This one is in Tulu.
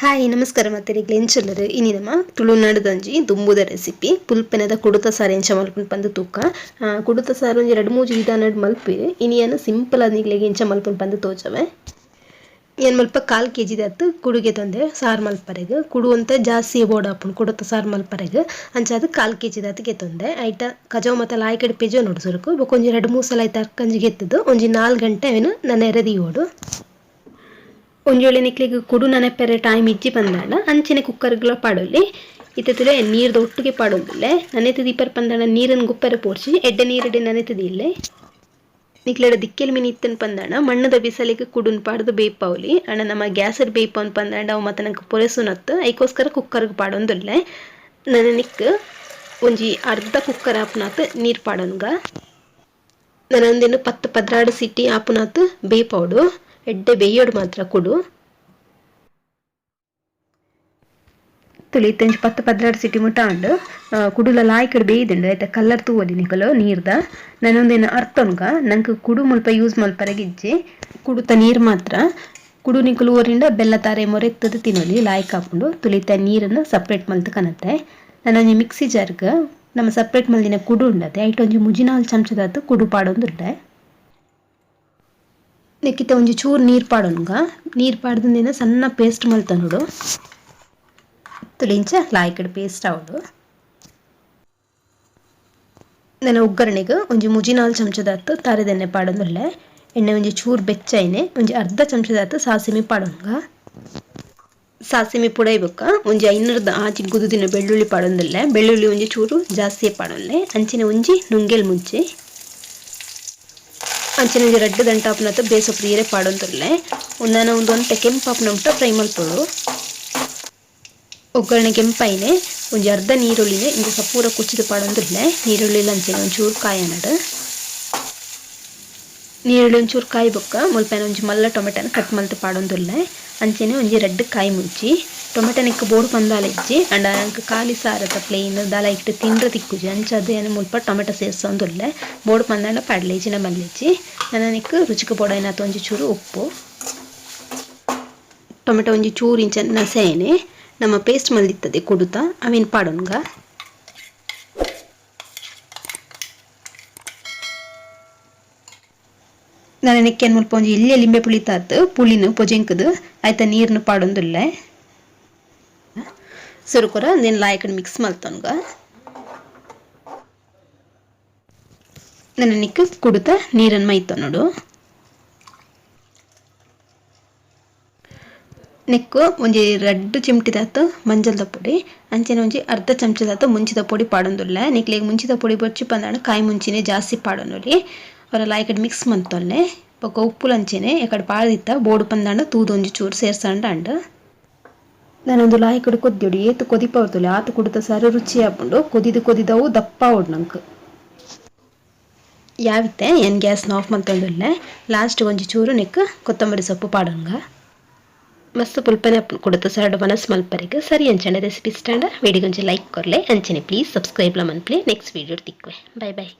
Hi ನಮಸ್ಕಾರ ಮತ್ತೆ ಎಂಚಲ್ಲರು ಇನಿ ನಮ್ಮ ತುಳುನಾಡುದಂಜಿ ದುಂಬುದ ರೆಸಿಪಿ ಪುಲ್ಪೆನದ ಕುಡುತ ಸಾರು ಎಂಚ ಮಲ್ಪುಂಡು ಪಂದ್ ತೂಕ. ಕುಡುತ ಸಾರು ಒಂಜಿ ರಡ್ಡ್ ಮೂಜಿ ವಿಧಾನಡ್ ಮಲ್ಪುವೆರ್. ಇನಿಯನ್ ಸಿಂಪಲ್ ಆದ್ ನಿಕ್ಲೆಗ್ ಎಂಚ ಮಲ್ಪುಂಡು ಪಂದ್ ತೋಜವೆ. ಏನ್ ಮಲ್ಪ 1/4 ಕೆಜಿ ದತ್ತು ಕುಡುಗೆ ತಂದೆ ಸಾರು ಮಲ್ಪರೆಗ್. ಕುಡು ಒಂತೆ ಜಾಸ್ತಿ ಬೋಡಾಪುಂಡು ಕುಡುತ ಸಾರು ಮಲ್ಪರೆಗ್. ಅಂಚಾದ್ 1/4 ಕೆಜಿ ದಾತ್ ಗೆತೊಂದೆ. ಐಟ ಕಜವು ಮತ ಲಾಯ್ಕಡ್ ಪೆಜೊ ನೋಡು ಸುರುಕು. ಬೊಕ ಒಂಜಿ ರಡ್ಡ್ ಮೂಜಿ ಸಲ ಐತ ಅರ್ಕಂಜಿ ಗೆತ್ತುದು ಒಂಜಿ 4 ಗಂಟೆ ಅವೆನ್ ನನೆರೆ ದೀವೊಡು. ಒಂಜಿ ವೇಳೆ ನಿಕ್ಲೆಗ್ ಕುಡು ನನೆಪೆರೆ ಟೈಮ್ ಇಜ್ಜಿ ಪಂದಾಂಡ ಅಂಚನೆ ಕುಕ್ಕರ್ಗ್ಲ ಪಾಡೊಲಿ. ಇತ್ತೆ ತುಲೆ ನೀರ್ದ ಒಟ್ಟುಗೆ ಪಾಡೊಂದುಲ್ಲೆ. ನನೆತ್ ದೀಪರ್ ಪಂದಾಂಡ ನೀರನ್ನು ಗುಪ್ಪೆರೆ ಪೋಡ್ಚಿ ಎಡ್ಡೆ ನೀರುಡೆ ನನೆತ್ ದೀಲೆ. ನಿಕ್ಲೆಡ ದಿಕ್ಕೆಲ್ ಮಿನಿ ಇತ್ತನ್ ಪಂದಾಂಡ ಮಣ್ಣುದ ಬಿಸಲೆಗ್ ಕುಡುನ್ ಪಾಡ್ದು ಬೇಯ್ಪಾವೊಲಿ. ಆಂಡ ನಮ್ಮ ಗ್ಯಾಸ್ಡ್ ಬೇಯ್ಪಾವೊಂದು ಪಂದಾಂಡ ಅವು ಮಾತ ನಂಕ್ ಪೊರೆಸುನತ್ ಐಕೋಸ್ಕರ ಕುಕ್ಕರ್ಗ್ ಪಾಡೊಂದುಲ್ಲೆ. ನನ ನಿಕ್ಕ್ ಒಂಜಿ ಅರ್ಧ ಕುಕ್ಕರ್ ಆಪುನಾತ್ ನೀರ್ ಪಾಡೊನ್ಗ. ನನ ಉಂದೆನ್ 10 12 ಸಿಟಿ ಆಪುನಾತ್ ಬೇಯ್ಪಾವೊಡು. ಎಡ್ಡೆ ಬೇಯ್ಯೋಡು ಮಾತ್ರ ಕುಡು. ತುಲಿ ಇತ್ತೆ ಒಂಜಿ 10 12 ಸಿಟಿ ಮುಟ್ಟ ಆಂಡ್. ಕುಡುಲ ಲಾಯ್ಕಡ್ ಬೇಯ್ದುಂಡು. ಐತ ಕಲರ್ ತೂವೊಲಿ ನಿಕುಲು ನೀರ್ದ. ನನ ಉಂದೆನ್ ಅರ್ತೊನ್ಗ. ನಂಕ್ ಕುಡು ಮುಲ್ಪ ಯೂಸ್ ಮಲ್ಪರೆಗ್ ಇಜ್ಜಿ. ಕುಡುತ ನೀರ್ ಮಾತ್ರ. ಕುಡು ನಿಕುಲು ಒರಿಂಡ ಬೆಲ್ಲ ತಾರೆ ಮೊರೆತ್ತದ್ ತಿನೊಲಿ ಲಾಯ್ಕ್ ಆಪುಂಡು. ತುಲಿತ ನೀರನ್ನು ಸಪ್ರೇಟ್ ಮಲ್ತ್ ಕನತೆ. ನನ ಒಂಜಿ ಮಿಕ್ಸಿ ಜಾರ್ಗ್ ನಮ ಸಪ್ರೇಟ್ ಮಲ್ದಿನ ಕುಡು ಉಂಡತೆ ಐಟ್ ಒಂಜಿ 3-4 ಚಮಚದಾತ್ ಕುಡು ಪಾಡೊಂದುಲ್ಲೆ. ನೆಕ್ಕಿತ ಒಂಜಿ ಚೂರು ನೀರ್ ಪಾಡೊನ್ಗ. ನೀರ್ ಪಾಡ್ದು ಸಣ್ಣ ಪೇಸ್ಟ್ ಮಲ್ತೊನೊಡು. ತುಲಿಂಚ ಲಾಯ್ಕಡ್ ಪೇಸ್ಟ್ ಆವೊಡು. ನನ ಒಗ್ಗರಣೆಗ್ ಒಂಜಿ 3-4 ಚಮಚದಾತ್ ತಾರೆದೆಣ್ಣೆ ಪಾಡೊಂದುಲ್ಲೆ. ಎಣ್ಣೆ ಒಂಜಿ ಚೂರು ಬೆಚ್ಚ ಒಂಜಿ ಅರ್ಧ ಚಮಚದಾತ್ ಸಾಸಿಮೆ ಪಾಡೊನ್ಗ. ಸಾಸಿಮೆ ಪುಡೈ ಬೊಕ್ಕ ಒಂಜಿ 5 6 ಗುದುದಿನ ಬೆಳ್ಳುಳ್ಳಿ ಪಾಡೊಂದುಲ್ಲೆ. ಬೆಳ್ಳುಳ್ಳಿ ಒಂಜಿ ಚೂರು ಜಾಸ್ತಿ ಪಾಡೊನ್ಲೆ. ಅಂಚನೆ ಒಂಜಿ ನುಂಗೆಲ್ ಮುಂಚಿ. ಅಂಚನೆ ಒಂಜಿ ರಡ್ಡ್ ದಂಟಾಪುನತ ಬೇಸೊಪ್ಪು ಇರೆ ಪಾಡೊಂದುಲ್ಲೆ. ಉಂದನ ಉಂದು ಒಂತೆ ಕೆಂಪಾಪುನ ಮುಟ್ಟ ಫ್ರೈ ಮಲ್ಪೊಡು. ಒಗ್ಗರಣೆ ಕೆಂಪಾಯಿನೆ ಒಂಜಿ ಅರ್ಧ ನೀರುಳ್ಳಿನೆ ಇಂಚ ಸಪೂರ ಕುಚ್ಚಿದ್ ಪಾಡೊಂದುಲ್ಲೆ. ನೀರುಳ್ಳಿ ಅಂಚನೆ ಒಂಚೂರು ಕಾಯನಡ್. ನೀರುಳ್ಳಿ ಒಂಚೂರು ಕಾಯಿ ಬೊಕ್ಕ ಮುಲ್ಪನ ಒಂಜಿ ಮಲ್ಲ ಟೊಮೆಟೊನ ಕಟ್ ಮಲ್ತ್ ಪಾಡೊಂದುಲ್ಲೆ. ಅಂಚನೆ ಒಂಜಿ ರಡ್ಡ್ ಕಾಯಿ ಮುಂಚಿ. ಟೊಮೆಟೊ ನೆಕ್ಕ್ ಬೋಡು ಪಂದಾಲ ಇಜ್ಜಿ. ಆಂಡ ನಂಕ್ ಖಾಲಿ ಸಾರತ ಪ್ಲೇನ್ ದಾಲ ಐಟ್ ತಿಂಡ್ರೆ ತಿಕ್ಕುಜಿ. ಅಂಚಾದ್ ಯಾನ್ ಮುಲ್ಪ ಟೊಮೆಟೊ ಸೇರ್ಸೊಂದುಲ್ಲೆ. ಬೋಡು ಪಂದಾಂಡ ಪಾಡ್ಲೆ ಇಜ್ಜಿಂಡ ಮಲ್ಲೆಜ್ಜಿ. ನನ ನೆಕ್ಕ್ ರುಚಿಕ್ ಬೋಡಾಯಿನಾತ್ ಒಂಜಿ ಚೂರು ಉಪ್ಪು. ಟೊಮೆಟೊ ಒಂಜಿ ಚೂರು ಇಂಚ ನಸೆನೆ ನಮ್ಮ ಪೇಸ್ಟ್ ಮಲ್ದಿತ್ತದೆ ಕುಡುತ ಅವೆನ್ ಪಾಡೊನ್ಗ. ನನ ನೆಕ್ಕೆನ್ ಮುಲ್ಪ ಒಂಜಿ ಎಲ್ಯ ಲಿಂಬೆ ಪುಳಿತಾತ್ ಪುಳಿನ್ ಪೊಜೆಂಕುದು ಐತ ನೀರ್ನ್ ಪಾಡೊಂದುಲ್ಲೆ. ಸುರುಕೊರ ಉಂದೆನ್ ಲಾಯ್ಕಡ್ ಮಿಕ್ಸ್ ಮಲ್ತೊನ್ಗ. ನನ ನೆಕ್ಕ್ ಕುಡುತ ನೀರನ್ ಮೈತೊನೊಡು. ನೆಕ್ಕ್ ಒಂಜಿ ರಡ್ಡ್ ಚಿಮ್ಟಿದಾತ್ ಮಂಜಲ್ದ ಪೊಡಿ ಅಂಚನೆ ಒಂಜಿ ಅರ್ಧ ಚಮಚದಾತ್ ಮುಂಚಿದ ಪೊಡಿ ಪಾಡೊಂದುಲ್ಲೆ. ನಿಕ್ಲೆಗ್ ಮುಂಚಿದ ಪೊಡಿ ಬೊರ್ಚಿ ಪಂದಾಂಡ ಕಾಯಿ ಮುಂಚಿನೆ ಜಾಸ್ತಿ ಪಾಡೊನೊಲಿ. ಒರ ಲಾಯ್ಕಡ್ ಮಿಕ್ಸ್ ಮಲ್ತೊನ್ಲೆ. ಬೊಕ ಉಪ್ಪುಲ ಅಂಚನೆ ಎಕಡ್ ಪಾಡ್ದಿತ್ತ ಬೋಡು ಪಂದಾಂಡ ತೂದು ಒಂಜಿ ಚೂರು ಸೇರ್ಸಂಡ ಆಂಡ್. ನನ ಉಂದು ಲಾಯ್ಕಡ್ ಕೊದ್ಯೊಡು. ಏತ್ ಕೊದಿಪಾವೊಡು ಆತ್ ಕುಡುತ ಸಾರು ರುಚಿ ಆಪುಂಡು. ಕೊದಿದು ಕೊದಿದವು ದಪ್ಪ ಆವೊಡು ನಂಕ್. ಯಾವಿತ್ತೆ ಏನ್ ಗ್ಯಾಸ್ನ ಆಫ್ ಮಲ್ತೊಂದುಲ್ಲೆ. ಲಾಸ್ಟ್ ಒಂಜಿ ಚೂರು ನೆಕ್ಕ್ ಕೊತ್ತಂಬರಿ ಸೊಪ್ಪು ಪಾಡೊನ್ಗ. ಮಸ್ತ್ ಪುಲ್ಪನೆ ಕುಡುತ ಸಾರ್ಡ್ ವನಸ್ ಮಲ್ಪರೆಗ್ ಸರಿ ಅಂಚನೆ ರೆಸಿಪಿ ಇಷ್ಟ ಆಂಡ ವಿಡಿಯೋಗ್ ಒಂಜಿ ಲೈಕ್ ಕೊರ್ಲೆ. ಅಂಚನೆ ಪ್ಲೀಸ್ ಸಬ್ಸ್ಕ್ರೈಬ್ ಲ ಮನ್ಪುಲೆ. ನೆಕ್ಸ್ಟ್ ವಿಡಿಯೋ ತಿಕ್ಕುವೆ. Bye bye.